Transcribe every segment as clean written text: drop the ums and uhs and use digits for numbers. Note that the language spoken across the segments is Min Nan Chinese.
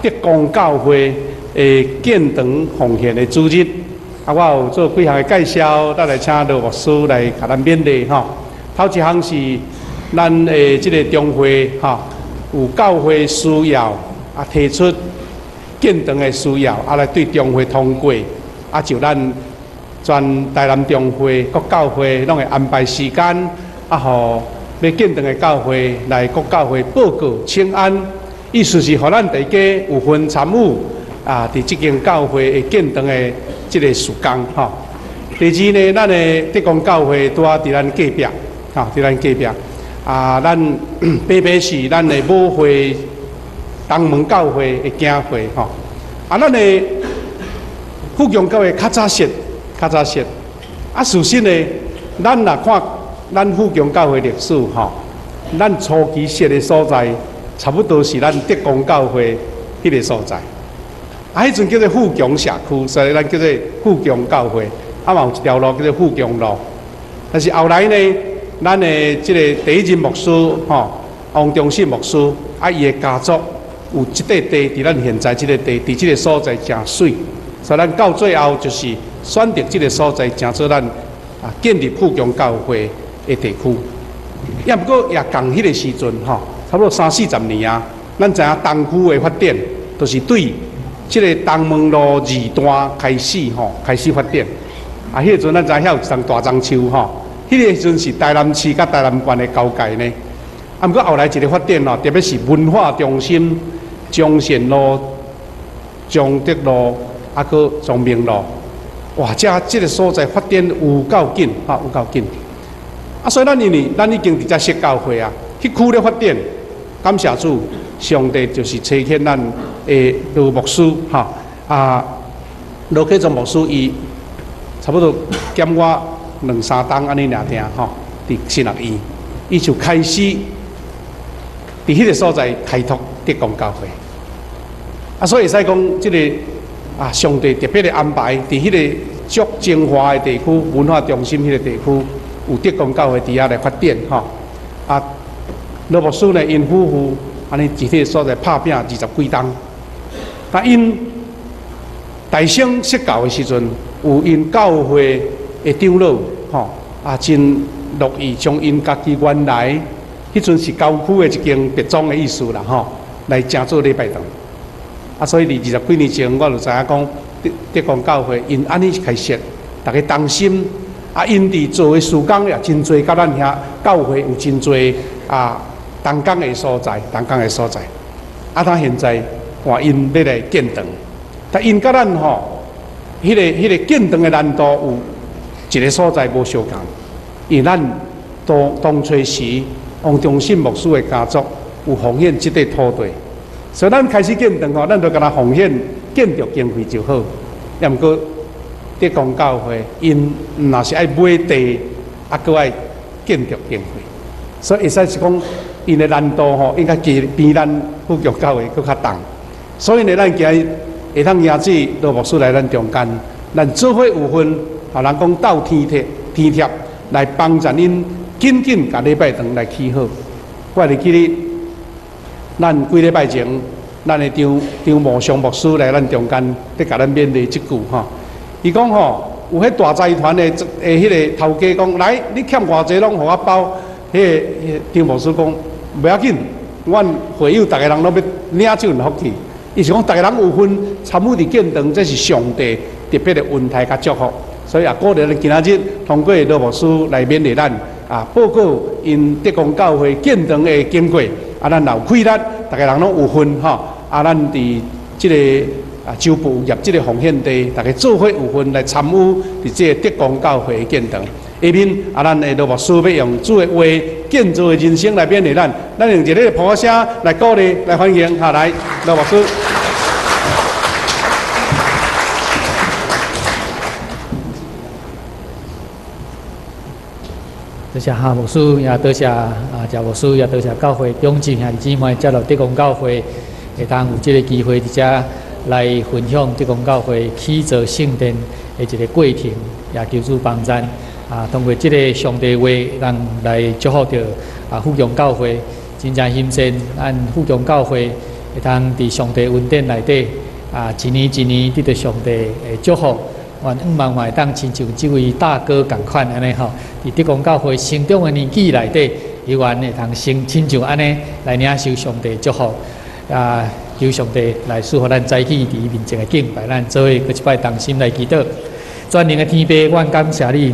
德光教會的建堂奉獻的主日。啊，我有做幾項的介紹，咱來請羅牧師來共咱勉勵吼。頭一項是咱的這个中會吼，有教會需要啊，提出建堂的需要啊，來對中會通過啊，就咱全台南中會各教會攏會安排時間啊，予欲建堂的教會來各教會報告請安，意思是予咱大家有份參與啊，佇這間教會的建堂的這个事工吼。第二呢，咱的德光教會拄仔佇咱隔壁，吼，佇咱隔壁啊，咱白白是咱的母會東門教會的囝會吼。啊，咱的富強教會較早設，較早設。啊，事實呢，咱若看咱富強教會歷史吼，咱初期設的所在，差不多是咱德光教會彼个所在。啊，彼陣叫做富強社區，所以咱叫做富強教會。啊，嘛有一條路叫做富強路。但是後來呢，咱的這个第一任牧師吼，王忠信牧師，啊，伊的家族有這塊地，佇咱現在這个地，佇這个所在誠媠，所以咱到最後就是選擇這个所在，成做咱啊建立富強教會的地區。也毋過也仝彼个時陣吼，差不多三四十年啊，咱知影東區的發展，就是對這个東門路二段開始吼，開始發展。啊，彼个時陣咱知影遐有一叢大樟樹吼，彼个時陣是台南市佮台南縣的交界呢。啊，毋過後來一个發展吼，特別是文化中心、中線路、中德路，啊，閣中明路，哇！遮這个所在發展有夠緊，吼，有夠緊。啊，所以咱因為咱已經佇遮設教會啊，彼區咧發展，感謝主，上帝就是差遣咱的羅牧師，吼，啊，羅啟宗牧師伊差不多減我兩三冬按呢爾定吼，佇神學院，伊就開始佇彼个所在開拓德光教會。啊，所以會使講這个啊，上帝特別的安排，佇彼个足精華的地區、文化中心彼个地區，有德光教會佇遐來發展吼。啊，羅牧師呢，𪜶夫婦按呢佇彼个所在拍拚二十幾冬。啊，𪜶大聲設教的時陣，有𪜶教會的長老吼，啊，真樂意將𪜶家己原來彼陣是郊區的一間別莊的意思啦吼，來成做禮拜堂。啊，所以佇二十幾年前，我就知影講德德光教會𪜶按呢開設，逐家同心，啊，𪜶佇做的事工也真濟，佮咱遐教會有真濟啊同工的所在，同工的所在。啊，他現在換𪜶欲來建堂，但𪜶佮咱吼，彼个建堂的難度有一个所在無相仝，因為咱當當初時王忠信牧師的家族有奉獻這塊土地，所以咱開始建堂吼，咱就共他奉獻建築經費就好。也毋過德光教會𪜶若是愛買地，啊，閣愛建築經費，所以會使是講𪜶的難度吼，應該比咱富強教會閣較重。所以呢，咱今日會當邀請羅牧師來咱中間，咱做伙有份，予人講鬥天貼天貼來幫助𪜶緊緊共禮拜堂來起好。我會記得，咱幾禮拜前，咱的張張慕祥牧師來咱中間，咧共咱勉勵這句吼。伊講吼，有彼大財團的的彼个頭家講，來，你欠偌濟攏予我包。彼个張牧師講，袂要緊，阮會友逐个人攏欲領這份福氣。伊是講，逐个人有份參與佇建堂，這是上帝特別的恩待佮祝福。所以也鼓勵咱今仔日通過羅牧師來勉勵咱啊，報告𪜶德光教會建堂的經過。啊，咱若有氣力，逐个人攏有份吼。啊，咱佇這个啊州部業這个奉獻地，逐家做伙有份來參與佇這个德光教會的建堂。下面啊，咱的羅牧師欲用主的話建造的人生來勉勵咱，咱用一个噗仔聲來鼓勵、來歡迎，哈，來羅牧師。多謝哈牧師，也多謝啊謝牧師，也多謝教會長執兄弟姊妹，接落德光教會會當有這个機會佇遮來分享德光教會起造聖殿的一个過程，也求主幫贊啊！通過這个上帝話，咱來祝福著啊富強教會，真正欣羨咱富強教會會會當佇上帝恩典內底啊，一年一年得著上帝的祝福。願望嘛會當親像這位大哥仝款按呢吼，佇德公教會成長的年紀內底，猶原會通先親像按呢來領受上帝祝福。啊，求上帝來賜予咱早起佇伊面前的敬拜，咱做伙閣一擺同心來祈禱。全能的天父，阮感謝你，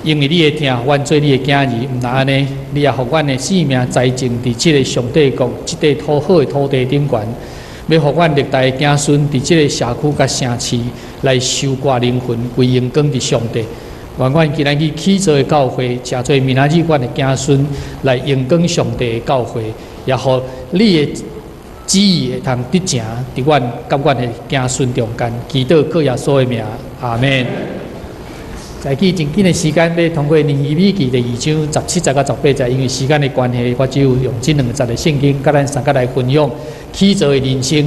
因為你的疼，阮做你的囝兒，毋但按呢，你也予阮的性命栽種佇這个上帝國、這塊土好的土地頂懸，欲予阮歷代的子孫佇這个社區佮城市來收割靈魂，歸榮光佇上帝。願阮今仔日起造的教會，成做明仔日阮的子孫來榮光上帝的教會，也予你的旨意會通得成佇阮佮阮的子孫中間，祈禱靠耶穌的名，阿門。在記真緊的時間，欲通過尼希米記第二章17節到18節，因為時間的關係，我只有用這兩節的聖經，佮咱三個來分享起造的人生。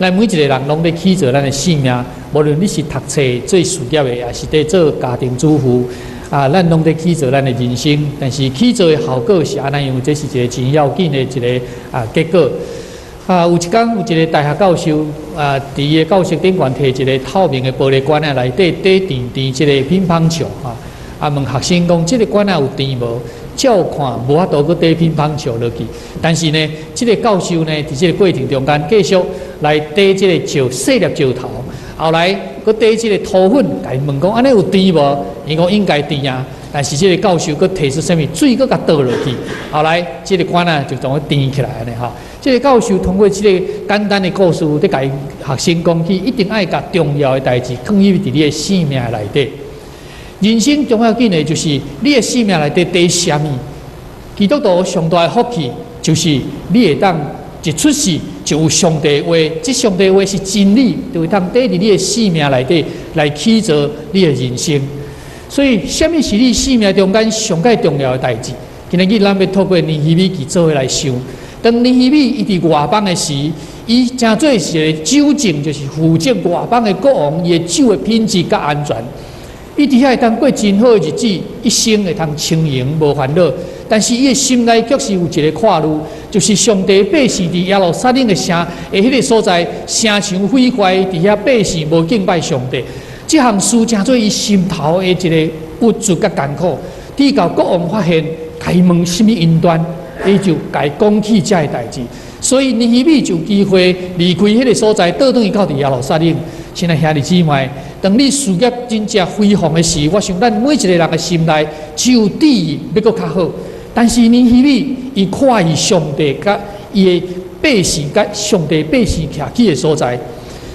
咱每一个人攏欲起造咱的性命，無論你是讀冊做事業的，抑是佇做家庭主婦，啊，咱攏佇起造咱的人生。但是起造的效果是按怎樣？這是一個真要緊的一个啊結果。啊，有一工有一个大學教授啊，佇伊的教室頂懸提一个透明的玻璃罐仔，內底底甜甜這个乒乓球啊，啊問學生講，這个罐仔有甜無？照看無法度閣擲乒乓球落去，但是呢，這个教授呢，佇這个過程中間繼續來擲這个石細粒石頭，後來閣擲這个土粉，共伊問講，按呢有甜無？伊講應該甜啊。但是這个教授閣提出啥物水，閣共倒落去，後來這个罐仔就當甜起來按呢吼。這个教授通過這个簡單的故事，佇共學生講起，一定愛共重要的代誌囥入佇你的生命內底。人生重要緊的就是你的生命內底綴啥物。基督徒上大的福氣就是你會當一出世就有上帝話，這上帝話是真理，就會當綴佇你的生命內底來起造你的人生。所以，啥物是你生命中間上蓋重要的代誌？今仔日咱欲透過尼希米記做伙來想。當尼希米伊佇外邦的時，伊成做是一个酒政，就是負責外邦的國王伊的酒的品質佮安全。伊佇遐會當過真好的日子，一生會通輕盈無煩惱。但是伊的心內卻是有一个掛慮，就是上帝百姓佇耶路撒冷的城的彼个所在，城牆毀壞，佇遐百姓無敬拜上帝。這項事成做伊心頭的一个鬱卒佮艱苦。直到國王發現，共伊問啥物因端，伊就共伊講起這个代誌。所以尼希米就有機會離開彼个所在，倒轉去到佇耶路撒冷。親愛兄弟姊妹，當你事業真正輝煌的時，我想咱每一个人的心內只有志欲閣較好。但是尼希米伊看伊上帝佮伊的百姓佮上帝百姓徛起的所在，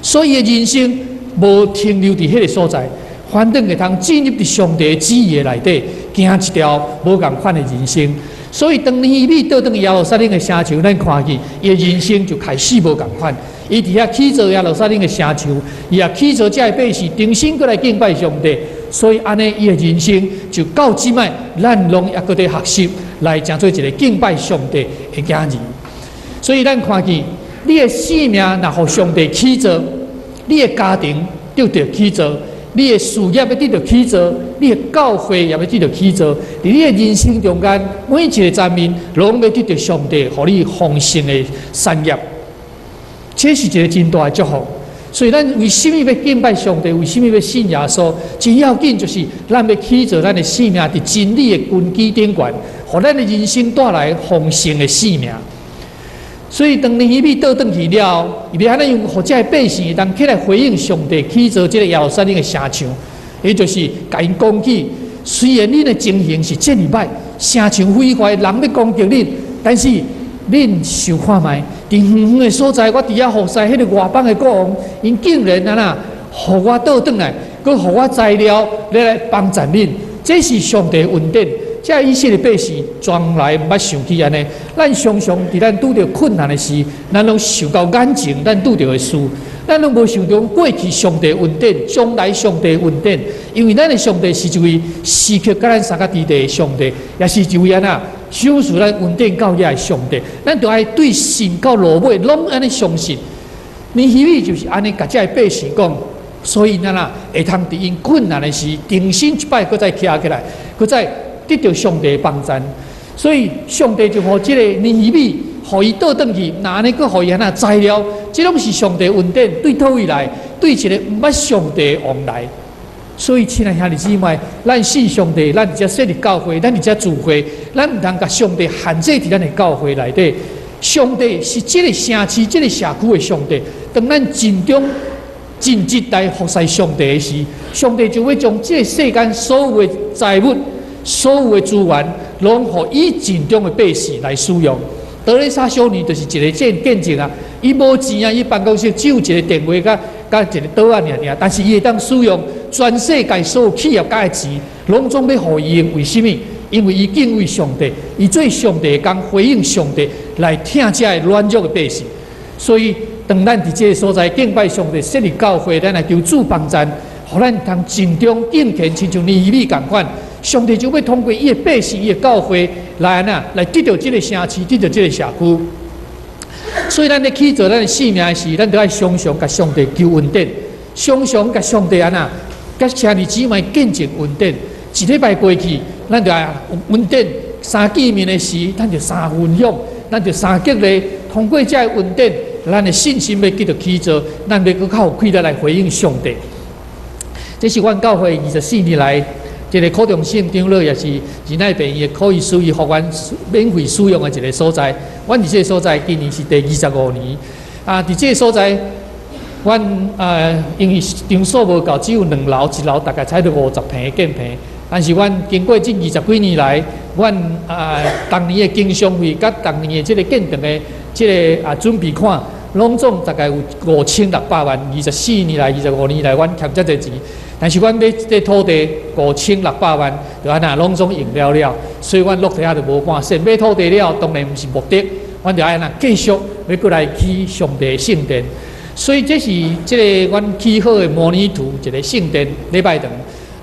所以伊的人生無停留佇彼个所在，反轉會通進入佇上帝旨意的內底，行一條無仝款的人生。所以當尼希米倒轉耶路撒冷的城牆，咱看見伊的人生就開始無仝款。伊佇遐起造耶路撒冷的城牆，伊也起造這个百姓重新閣來敬拜上帝。所以按呢，伊的人生就到這擺，咱攏猶閣佇學習來成做一个敬拜上帝的囝兒。所以咱看見你的生命若予上帝起造，你的家庭得著起造，你的事業欲得著起造，你的教會也欲得著起造。佇你的人生中間，每一个層面，攏欲得著上帝予你豐盛的產業。這是一个真大的祝福。所以，咱為啥物欲敬拜上帝？為啥物欲信耶穌？真要緊就是咱欲起造咱的生命佇真理的根基頂懸，予咱的人生帶來豐盛的生命。所以，當尼希米倒轉去了後，伊欲按怎樣，予這个百姓會當起來回應上帝起造這个耶路撒冷的城牆？伊就是共𪜶講起，雖然恁的情形是遮爾歹，城牆毀壞，人欲攻擊恁，但是恁想看覓，佇遠遠的所在，我佇遐服侍彼个外邦的國王，𪜶竟然按怎，予我倒轉來，閣予我材料來幫助恁，這是上帝恩典。這以色列百姓從來毋捌想起按呢。咱常常佇咱拄著困難的時，咱攏想到眼前咱拄著的事，咱攏無想著過去上帝恩典，將來上帝恩典。因為咱的上帝是一位時刻佮咱相佮佇咧的上帝，也是一位按怎賞賜咱恩典到遐的上帝。咱著愛對神到落尾攏按呢相信。尼希米就是按呢共這个百姓講，所以咱啊會通佇𪜶困難的時，重新一擺閣再徛起來，閣再得著上帝的幫贊。所以上帝就予這个尼希米，予予伊倒轉去，若按呢閣予伊按怎材料，這攏是上帝恩典，對佗位來？對一个毋捌上帝的王來。所以，親愛兄弟姊妹，咱信上帝，咱佇遮設立教會，咱佇遮聚會，咱毋通共上帝限制佇咱的教會內底。上帝是這个城市、這个社區的上帝。當咱盡忠盡職來服侍上帝的時，上帝就欲將這个世間所有的財物、所有的資源，攏予伊盡忠的百姓來使用。德蕾莎修女就是一个見證啊！伊無錢啊，伊辦公室只有一个電話佮一个桌仔爾爾，但是伊會當使用全世界所有企業家的錢，攏總欲予伊用。為什麼？因為伊敬畏上帝，伊做上帝的工，回應上帝來疼這个軟弱的百姓。所以，當咱佇這个所在敬拜上帝、設立教會，咱來求主幫贊，予咱通盡忠敬虔，親像尼希米仝款。上帝就欲通過伊的百姓、伊的教會來按怎來得著這个城市，得著這个社區。所以，咱咧起造咱的生命的時，咱著愛常常共上帝求恩典，常常共上帝按怎，共兄弟姊妹見證恩典。一禮拜過去，咱著愛恩典；三見面的時，咱就相分享，咱就相激勵。通過這个恩典，咱的信心欲繼續起造，咱欲閣較有氣力來回應上帝。這是阮教會24年來，這个苦中聖長老也是仁愛病院的可以使用復原免費使用的一个所在。阮佇這个所在，今年是第25年。啊，佇這个所在，阮因為場所無夠，只有兩樓，一樓大概才50坪建坪。但是阮經過這20幾年來，阮逐年的經常費佮逐年的這个建堂的這个準備款，攏總大概有5600萬。24年來、25年來，阮欠遮濟錢。但是阮買這土地五千六百萬，就按怎攏總用了了，所以阮落地仔就無半仙。買土地了，當然毋是目的，阮就愛按怎繼續欲閣來起上帝聖殿。所以這是這个阮起好的模擬圖，一个聖殿禮拜堂。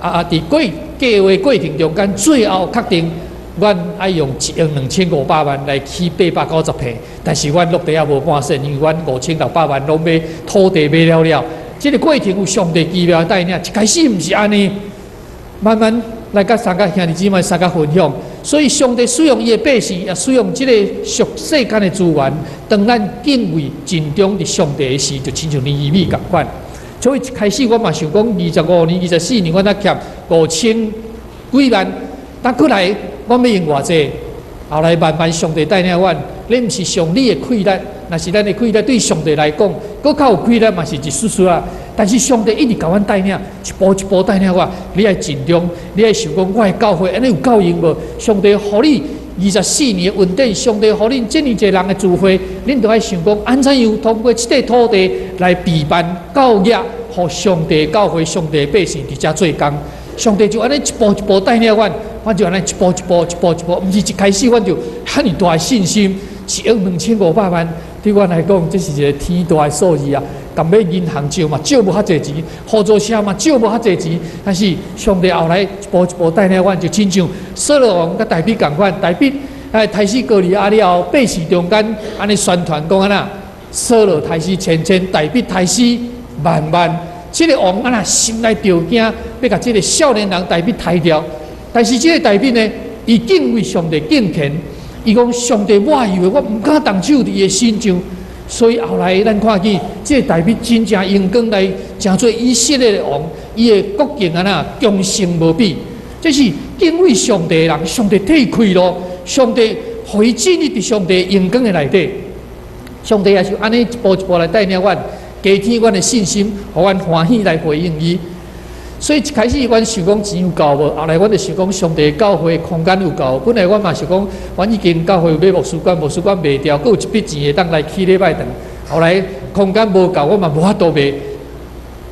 佇過計劃過程中間，最後確定，阮愛用1億2500萬來起890坪，但是阮落地仔無半仙，因為阮五千六百萬攏買土地買了了。這个過程有上帝奇妙帶領，一開始毋是按呢，慢慢來佮三個兄弟姊妹三個分享。所以上帝使用伊的百姓，也使用這个屬世間的資源，當咱敬畏盡忠佇上帝的時，就親像尼希米仝款。所以一開始我嘛想講，25年、24年，我才欠五千幾萬，但過來我欲用偌濟？後來慢慢上帝帶領阮，你毋是上你的氣力，若是咱的氣力對上帝來講，閣較有氣力嘛是一絲絲啊。但是上帝一直共阮帶領，一步一步帶領我。你愛盡忠，你愛想講，我的教會按呢有夠用無？上帝予你24年的恩典，上帝予恁這爾濟人的聚會，恁著愛想講，按怎樣通過這塊土地來備辦教業，予上帝教會、上帝百姓佇遮做工。上帝就按呢一步一步帶領阮，阮就按呢一步一步、一步一步，毋是一開始阮就遐爾大的信心，1億2500萬，對阮來講，這是一個天大的數字啊！共欲銀行借嘛，借無遐濟錢；合作社嘛，借無遐濟錢。但是上帝後來一步一步帶領阮，就親像掃羅王佮大衛仝款，大衛刣死歌利亞了後，百姓中間按呢宣傳講按怎，掃羅刣死千千，大衛刣死萬萬。這个王按怎心內著驚，欲共這个少年人大衛刣掉。但是這个大衛呢，伊敬畏上帝敬虔，伊講上帝抹油的，我毋敢動手佇伊的身上。所以後來咱看見，這個大衛真正榮光來成做以色列的王，伊的國境按怎強盛無比。這是敬畏上帝的人，上帝替伊開路，上帝予伊進入佇上帝榮光的內底。上帝也是按呢一步一步來帶領阮，加添阮的信心，予阮歡喜來回應伊。所以一開始阮想講錢有夠無，後來阮就想講上帝教會空間有夠。本來阮嘛想講，阮已經教會有買牧師館，牧師館賣掉，閣有一筆錢會當來起禮拜堂。後來空間無夠，我嘛無法度賣。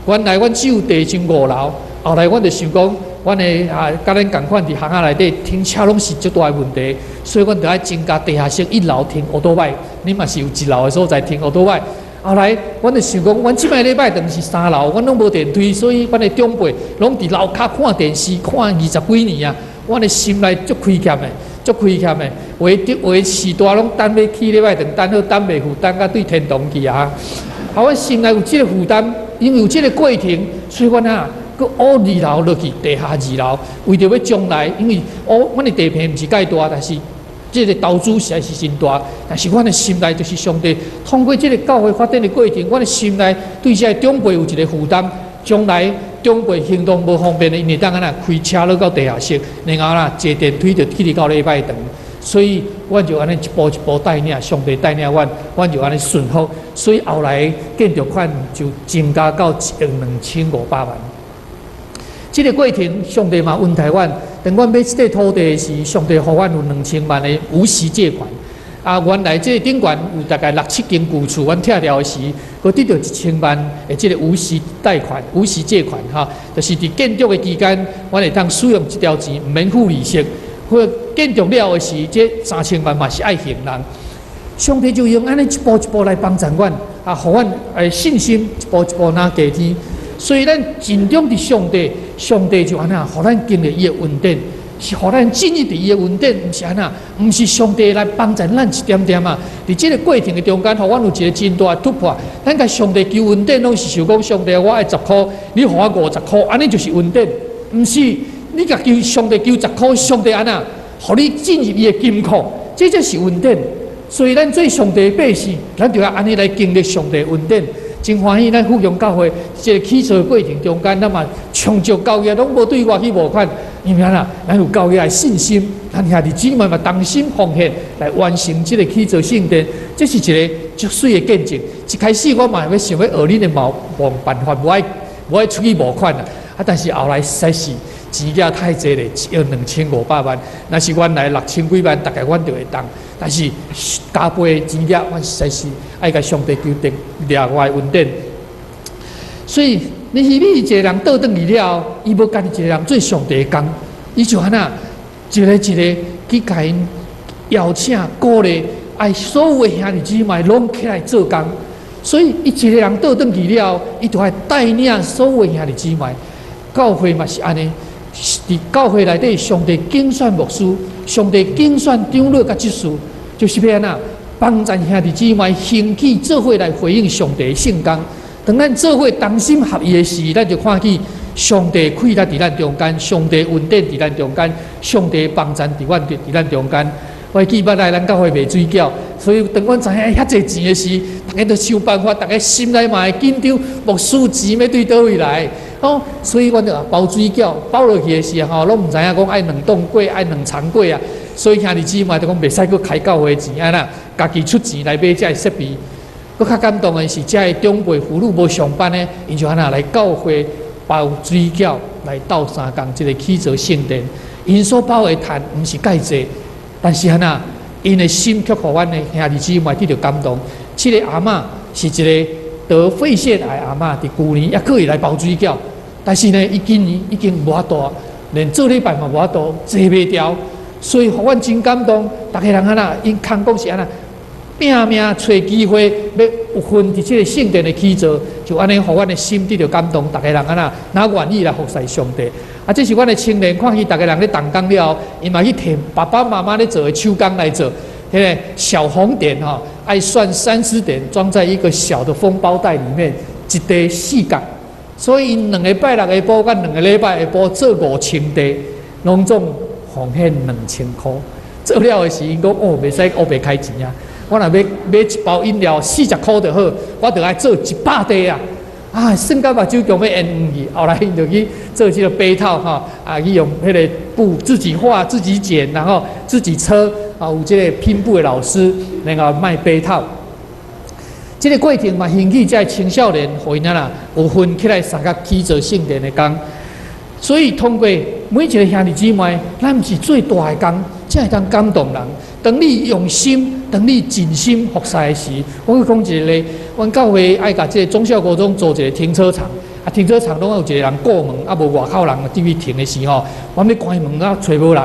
原來阮只有地上五樓，後來阮就想講，阮的佮咱仝款佇巷仔內底停車攏是足大的問題，所以阮著愛增加地下室一樓停歐多拜，你嘛是有一樓的所在停歐多拜。後來，阮就想講，阮這擺禮拜堂是三樓，阮攏無電梯，所以阮的長輩攏佇樓跤看電視看20幾年啊。阮的心內足虧欠的，足虧欠的。有的有的序大攏等欲起禮拜堂，等好等袂赴，等甲對天堂去啊！啊，阮心內有這个負擔，因為有這个過程，所以阮啊，閣挖二樓落去，地下二樓，為著欲將來，因為挖阮的地坪毋是蓋大，但是這个投資實在是真大，但是阮的心內就是上帝通過這个教會發展的過程，阮的心內對這个長輩有一個負擔，將來長輩行動無方便的，𪜶會當按怎開車落到地下室，然後啦坐電梯就去到禮拜堂。所以，阮就按呢一步一步帶領，上帝帶領阮，阮就按呢順服。所以後來建築款就增加到1億2500萬。這个過程，上帝嘛恩待阮。當阮買這塊土地時，上帝予阮有兩千萬的無息借款。啊，原來這个頂懸有大概六七間舊厝，阮拆掉的時，閣得著1000萬的這个無息貸款、無息借款，哈，就是佇建築的期間，阮會當使用這條錢，毋免付利息。或建築了的時，這3000萬嘛是愛還人。上帝就用按呢一步一步來幫助阮，啊，予阮的信心一步一步若加添。所以咱盡忠佇上帝，上帝就按怎，予咱經歷伊的恩典，是予咱進入佇伊的恩典，毋是按怎，毋是上帝來幫助咱一點點啊。佇這个過程的中間，予阮有一個真大的突破。咱共上帝求恩典，攏是想講上帝，我愛十箍，你予我50箍，按呢就是恩典，毋是。你共求上帝求十箍，上帝按怎，予你進入伊的金庫，這就是恩典。所以咱做上帝的百姓，咱就要按呢來經歷上帝恩典。真歡喜，咱富強教會這个起造的過程中間，咱嘛充足交易攏無對外去募款，因為按怎，咱有交易的信心，咱兄弟姊妹嘛同心奉獻來完成這个起造聖殿，這是一個足媠的見證。一開始我嘛欲想欲學恁的毛辦法，無愛出去募款啊，啊，但是後來實在是錢額太濟咧，1億2500萬，若是原來六千幾萬，大概阮就會當。但是加倍的錢額，阮實在是愛共上帝求得額外恩典。所以尼希米一个人倒轉去了後，伊無家己一個人做上帝的工，伊就按怎一個一個去共𪜶邀請鼓勵，愛所有的兄弟姊妹攏起來做工。所以伊一個人倒轉去了後，伊就愛帶領所有的兄弟姊妹。教會嘛是按呢。佇教會內底，上帝揀選牧師，上帝揀選長老佮執事，就是欲按怎幫助兄弟姊妹興起做伙來回應上帝的聖工。當咱做伙同心合意的時，咱就看見上帝氣力佇咱中間，上帝恩典佇咱中間，上帝幫助佇咱中間。我記捌來咱教會賣水餃，所以當阮知影遐濟錢的時，逐家都想辦法，逐家心內嘛會緊張，牧師錢欲對佗位來？哦，所以阮就包水餃，包落去的時候吼，攏毋知影講愛兩檔粿，愛兩層粿啊。所以兄弟姊妹就講袂使閣開教會錢，按怎家己出錢來買這个設備。閣較感動的是，這个長輩婦女無上班的，𪜶就按怎來教會包水餃來鬥相共，這个起造聖殿。𪜶所包的趁毋是蓋濟，但是按怎，𪜶的心卻予阮的兄弟姊妹得著感動。這个阿嬤是一個得肺腺癌阿嬤，佇舊年猶閣會來包水餃，但是呢，伊今年已經無法度，連做禮拜嘛無法度，坐袂牢，所以予阮真感動。逐家人按怎，𪜶空講是按怎，拼命揣機會欲有份佇這个聖殿的起造，就按呢，予阮的心得著感動。逐家人按怎，若願意來服侍上帝。啊，這是阮的青年，看見逐家人咧動工了後，伊嘛去提爸爸媽媽咧做的手工來做，彼个小紅點吼，愛算30點，裝在一個小的封包袋裡面，一塊四角。所以𪜶兩个拜六下晡佮兩个禮拜下晡做5000塊，攏總奉獻2000箍。做了的時，𪜶講哦，袂使烏白開錢啊！我若欲買一包飲料40箍就好，我著愛做100塊啊！啊，算到目睭強欲淹黃去，後來𪜶就去做這个杯套吼，啊，去用彼个布自己畫、自己剪，然後自己車啊，有這个拼布的老師，然後賣杯套。這个過程嘛，興起這个青少年，予𪜶啦有份起來相佮起造聖殿的工。所以通過每一个兄弟姊妹，咱毋是做大的工，才會當感動人。當你用心，當你盡心服侍的時，我閣講一個例，阮教會愛共這个忠孝國中租一个停車場，啊，停車場攏有一個人顧門，啊，無外口人入去停的時候，阮欲關門啊，揣無人。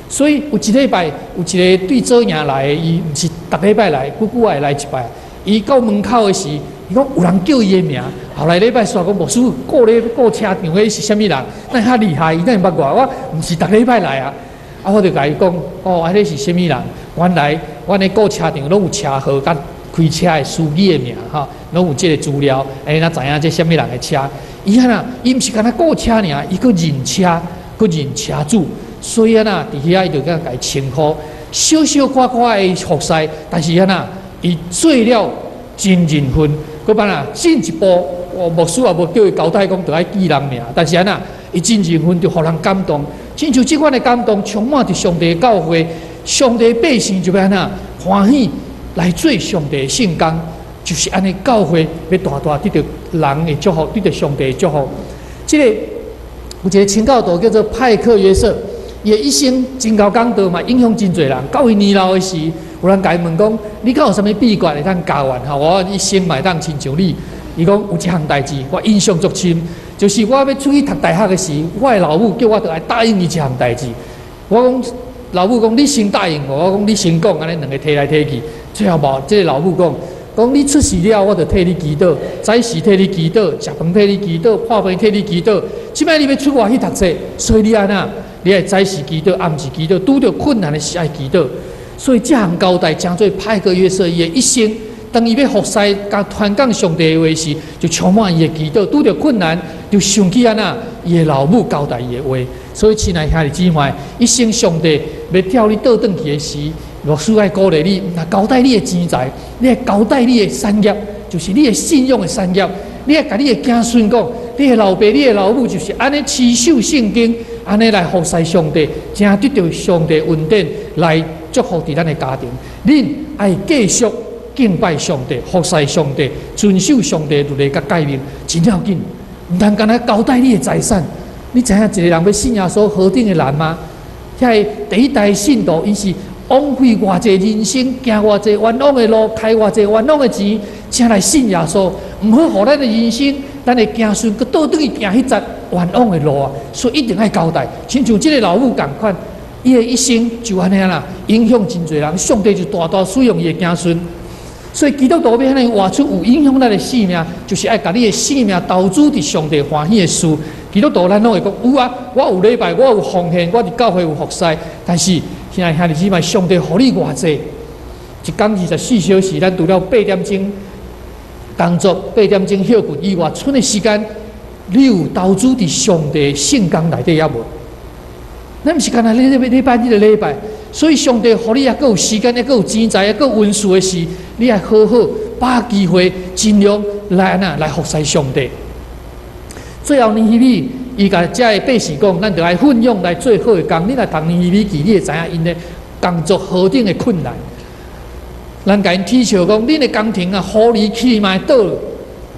所以有一禮拜有一個對左營來的，伊毋是逐禮拜來，久久會來一擺。伊到門口的時，伊講有人叫伊的名。後來禮拜煞講牧師顧咧顧車場彼是啥物人？哪會遐厲害？伊哪會捌我？我毋是逐禮拜來啊。啊，我就共伊講，哦，啊，彼是啥物人？原來阮咧顧車場攏有車號佮開車的司機的名，吼，攏有這个資料，欸，咱知影這啥物人的車。伊按怎，伊毋是干焦顧車爾，伊閣認車，閣認車主，所以按怎，佇遐伊就共伊稱呼。小小可可的服侍，但是按怎，伊做了真認份，閣按怎進一步，牧師也無叫伊交代講著愛記人名，但是按怎，伊真認份就予人感動，親像這款的感動充滿佇上帝的教會，上帝百姓就欲按怎歡喜來做上帝的聖工，就是按呢教會欲大大得著人的祝福，得著上帝的祝福。這個有一個清教徒叫做派克約瑟，伊的一生真𠢕講道嘛，影響真濟人。到伊年老的時，有人共伊問講：你敢有啥物秘訣會當教阮？吼，我一生嘛會當親像你。伊講有一項代誌，我印象足深，就是我欲出去讀大學的時，我的老母叫我著愛答應伊一項代誌。我講老母講你先答應我，我講你先講，按呢兩个提來提去，最後無這个老母講，講你出事了，我就替你祈禱，早時替你祈禱，食飯替你祈禱，破病替你祈禱。這擺你欲出外去讀冊，所以你按怎？你愛早時祈禱，暗時祈禱，拄著困難的時愛祈禱。所以這項交代，成做派克約瑟伊的一生。當伊欲服侍佮傳講上帝的話時，就充滿伊的祈禱，拄著困難就想起按怎伊的老母交代伊的話。所以，親愛兄弟姊妹，一生上帝欲召你倒轉去的時，牧師愛鼓勵你，毋但交代你的錢財，你愛交代你的產業，就是你的信仰的產業。你愛共你的子孫講，你的老爸、你的老母就是按呢持守聖經，按呢來服侍上帝，才得著上帝恩典來祝福佇咱的家庭。恁愛繼續敬拜上帝、服侍上帝、遵守上帝律例佮誡命，真要緊。毋通干焦交代你的財產。你知影一個人欲信耶穌何等的難嗎？遐个第一代信徒，𪜶是枉費偌濟人生，行偌濟冤枉的路，開偌濟冤枉的錢，才來信耶穌。毋好予咱的人生，咱的子孫閣倒轉去行彼節冤枉的路啊！所以一定愛交代，親像這个老母仝款，伊的一生就按呢啦，影響真濟人。上帝就大大使用伊的子孫。所以基督徒欲按呢活出有影響力的生命，就是愛共你的生命投資佇上帝歡喜的事。基督徒咱攏會講有啊，我有禮拜，我有奉獻，我佇教會有服侍。但是親愛兄弟姊妹，上帝予你偌濟，一工24小時，咱除了8點鐘工作、8點鐘歇睏以外，賰的時間，你有投資佇上帝聖工內底猶無？咱毋是干焦禮禮拜日的禮拜，所以上帝予你猶閣有時間，猶閣有錢財，猶閣有恩賜的時，你愛好好把握機會，盡量來按怎來服侍上帝。最後尼希米，伊共遮的百姓講，咱著愛奮勇來做好的工。你若讀尼希米記，你會知影𪜶的工作何等的困難。人共𪜶恥笑講，恁的工程啊，狐狸起嘛會倒，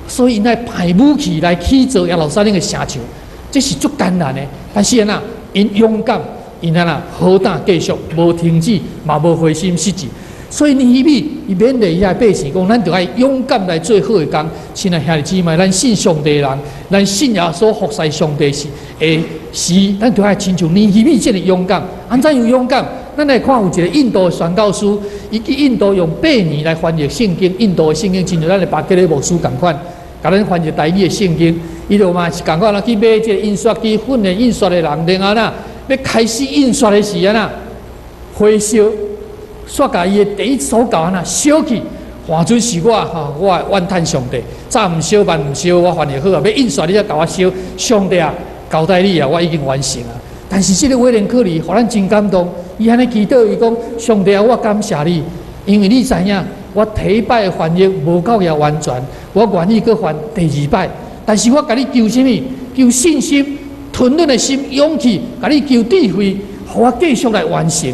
所以𪜶愛派武器來起造耶路撒冷的城牆，這是足艱難的。但是按怎，𪜶勇敢，𪜶按怎好膽繼續，無停止，嘛無灰心失志。所以尼希米伊勉勵伊遐百姓講，咱著愛勇敢來做好的工。親愛兄弟姊妹，咱信上帝的人，咱信耶穌服侍上帝是會時，咱著愛親像尼希米這个勇敢。按怎樣勇敢？咱來看有一個印度的宣教師，伊去印度用8年來翻譯聖經。印度的聖經親像咱的巴格里牧師仝款，共咱翻譯台語的聖經。伊就嘛是仝款啦，去買這个印刷機，訓練印刷的人，然後啦，欲開始印刷的時按怎，火燒。煞共伊的第一手稿按怎燒去，換做是我吼，我會怨嘆上帝，早毋燒晚毋燒，我翻譯好啊，欲印刷你才共我燒，上帝啊，交代你啊，我已經完成啊。但是這个威廉克里，予咱真感動，伊按呢祈禱，伊講上帝啊，我感謝你，因為你知影，我頭一擺的翻譯無夠遐完全，我願意閣翻第二擺，但是我共你求啥物？求信心、吞忍的心、勇氣，共你求智慧，予我繼續來完成。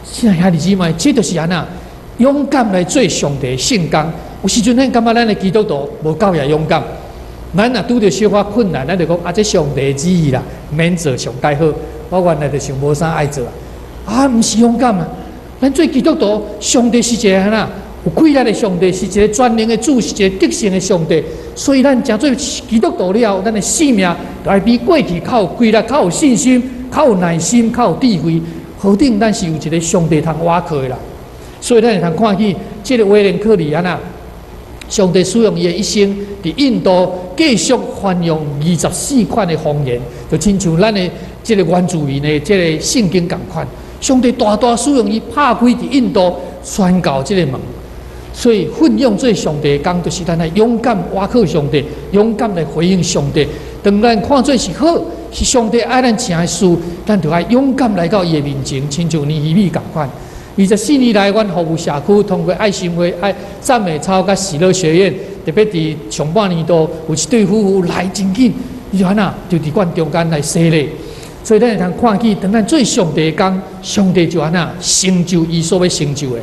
親愛兄弟姊妹，這就是按怎勇敢來做上帝的聖工。有時陣咱感覺咱的基督徒無夠遐勇敢，咱若拄著小可困難，咱就講啊，這上帝的旨意啦，免做上蓋好。我原來就想無啥愛做啊，毋是勇敢啊！咱做基督徒，上帝是一个按怎有氣力的上帝，是一個全能的主，是一個得勝的上帝。所以咱成做基督徒了後，咱的生命就愛比過去較有氣力、較有信心、較有耐心、較有智慧。何等咱是有一个上帝通倚靠的人，所以咱會通看見這个威廉克里按怎，上帝使用伊的一生，佇印度繼續翻用24款的方言，就親像咱的這个原住民的這个聖經仝款。上帝大大使用伊拍開佇印度宣教這个門，所以奮勇做上帝的工，就是咱愛勇敢倚靠上帝，勇敢來回應上帝。當咱看做是好，是上帝愛咱成的事，咱就愛勇敢來到伊的面前，親像尼希米仝款。24年來，阮服務社區，通過愛心會、愛讚美操佮喜樂學院，特別佇上半年度有一對夫婦來真緊，伊就按怎，就佇阮中間來洗禮。所以咱會通看見，當咱做上帝的工，上帝就按怎成就伊所欲成就的。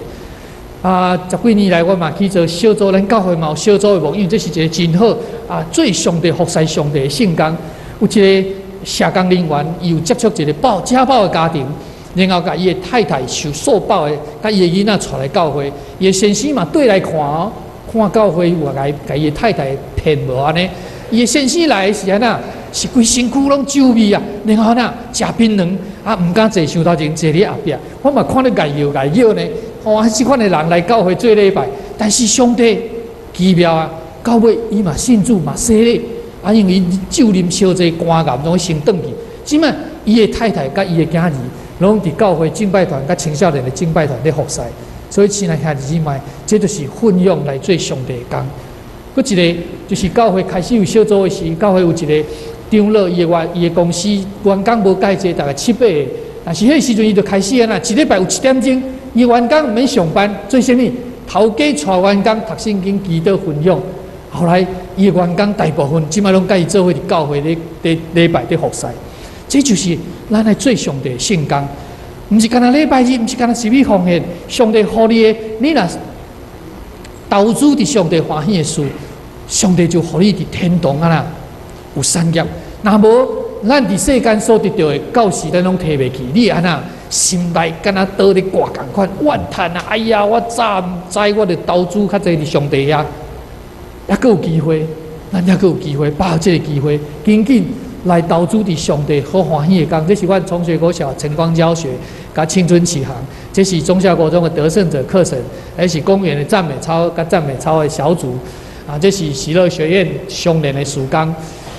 啊，十幾年來我嘛去做小組，咱教會嘛有小組的牧養，這是一個真好啊，做上帝服侍上帝的聖工。有一個社工人員，伊有接觸一個暴家暴的家庭，然後共伊的太太受訴暴的，共伊的囡仔帶來教會，伊的先生嘛綴來看哦，看教會有共共伊的太太騙無按呢？伊的先生來是按怎？是規身軀攏酒味啊，然後按怎食檳榔啊，毋敢坐傷頭前，坐佇後壁。我嘛看咧礙搖礙搖呢。哦，這款的人來教會做禮拜，但是上帝奇妙啊，到尾伊嘛信主嘛洗禮，啊，因為伊酒啉傷濟，肝癌攏先轉去。這擺伊的太太佮伊的囝兒，攏佇教會敬拜團佮青少年的敬拜團咧服侍。所以親愛兄弟姊妹，這就是奮勇來做上帝的工。閣一個就是教會開始有小組的時，教會有一個長老，伊的員伊的公司員工無蓋濟，大概七八個。但是彼個時陣伊就開始按怎，一禮拜有一點鐘，伊員工毋免上班，做啥物？頭家帶員工讀聖經、祈禱、分享。後來伊的員工大部分這擺攏佮伊做伙佇教會咧咧禮拜咧服侍。這就是咱來做上帝的聖工，毋是干焦禮拜日，毋是干焦是欲奉獻。上帝予你的，你若投資佇上帝歡喜的事，上帝就予你佇天堂按怎有產業。若無，咱佇世間所得著的，到時咱攏提袂去。你會按怎心內敢若刀咧割仝款，怨嘆啊！哎呀，我早毋知我著投資較濟佇上帝遐，猶閣有機會，咱猶閣有機會，把握這个機會，緊緊來投資佇上帝好歡喜的工。這是阮崇學國小晨光教學，佮青春啟航。這是中校國中的得勝者課程，還是公園的讚美操佮讚美操的小組。啊，這是喜樂學院相連的事工。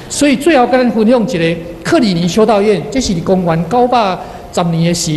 所以最後佮咱分享一个克里尼修道院，這是佇公元910年的時，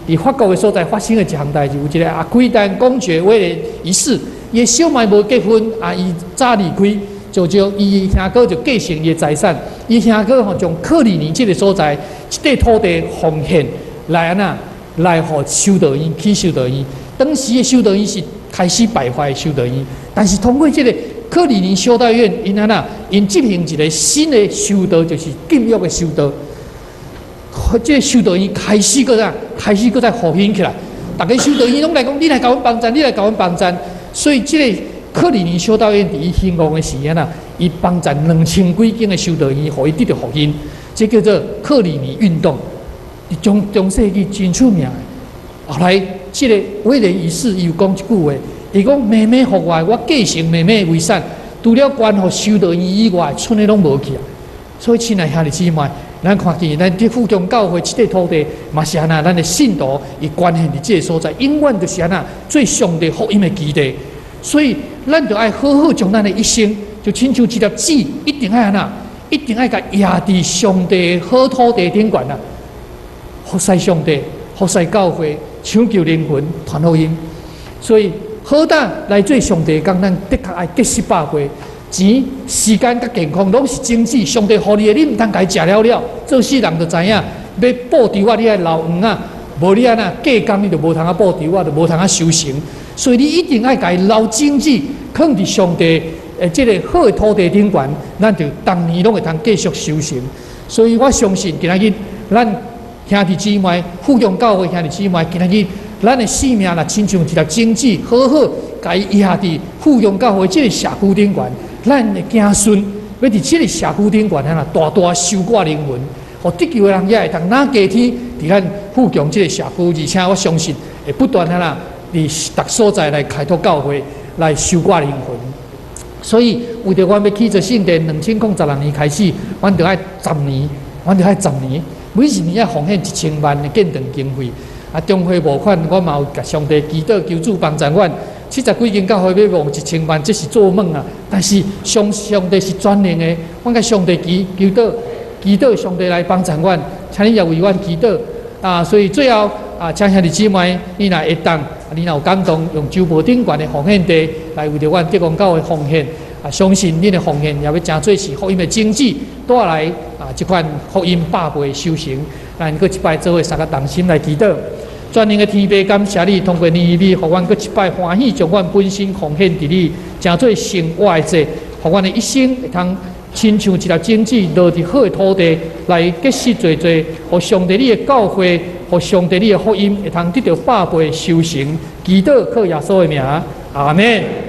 佇法國的所在發生的一項代誌。有一个阿奎丹公爵威廉一世，伊的小妹無結婚，啊，伊早離開，就將伊兄哥就繼承伊的財產。伊兄哥吼將克里尼這个所在，這塊土地奉獻來按怎來予修道院起修道院。當時的修道院是開始敗壞的修道院，但是通過這个克里尼修道院，𪜶按怎，𪜶執行一个新的修道，就是禁欲的修道。這个修道院開始閣怎，開始閣再復興起來。逐个修道院攏來講，你來共阮幫贊，你來共阮幫贊。所以這个克里尼修道院佇伊興旺的時陣啊，伊幫贊2000幾間的修道院，予伊得著復興。這叫做克里尼運動，佇中世紀真出名的。後來，這个威廉一世伊有講一句話，伊講妹妹予我，我繼承妹妹的遺產，除了捐予修道院以外，賰的攏無去啊。所以，親愛兄弟姊妹，咱看見咱佇富強教會這塊土地，嘛是按怎，咱的信徒伊捐獻佇這个所在，永遠就是按怎做上帝福音的基地。所以，咱就愛好好將咱的一生，就親像一粒籽，一定愛按怎，一定愛共壓佇上帝好土地頂懸啊！服侍上帝，服侍教會，搶救靈魂，傳福音。所以，好膽來做上帝的工，咱的確愛節食百倍。錢、時間佮健康攏是種子，上帝予你的，你毋通共伊食了了。做世人就知影，欲布稻仔，你愛流黃仔，無你按怎過工，你就無通啊布稻仔，就無通啊收成。所以你一定愛共伊留種子，囥佇上帝的這个好的土地頂懸，咱就逐年攏會通繼續收成。所以我相信今仔日咱兄弟姊妹、富強教會兄弟姊妹，今仔日咱的生命若親像一粒種子，好好共伊壓佇富強教會這个社區頂懸，咱的子孫欲佇這个社區頂懸，按怎大大收割靈魂，予得救的人也會通若加添佇咱富強這个社區，而且我相信會不斷按怎佇逐所在來開拓教會，來收割靈魂。所以為著阮欲起座聖殿，2016年開始，阮著愛十年，阮著愛十年，每一年愛奉獻1000萬的建堂經費。啊，中會募款，我嘛有共上帝祈禱求主幫助阮。70幾間教會欲募1000萬，這是做夢啊！但是上帝是全能的，阮共上帝祈禱，祈禱上帝來幫助阮，請你也為阮祈禱啊！所以最後啊，請兄弟姊妹，你若會當，你若有感動，用周報頂懸的奉獻地來為著阮德光教會奉獻啊！相信恁的奉獻也欲成做是福音的種子，帶來啊這款福音百倍收成。咱閣一擺做伙三個同心來祈禱。全能的天父，感謝你，通過尼希米，予阮閣一擺歡喜，將阮本身奉獻佇你，成做生活的祭，予阮的一生會通親像一粒種子落佇好的土地，來結實濟濟，予上帝你的教會，予上帝你的福音，會通得著百倍收成。祈禱靠耶穌的名，阿門。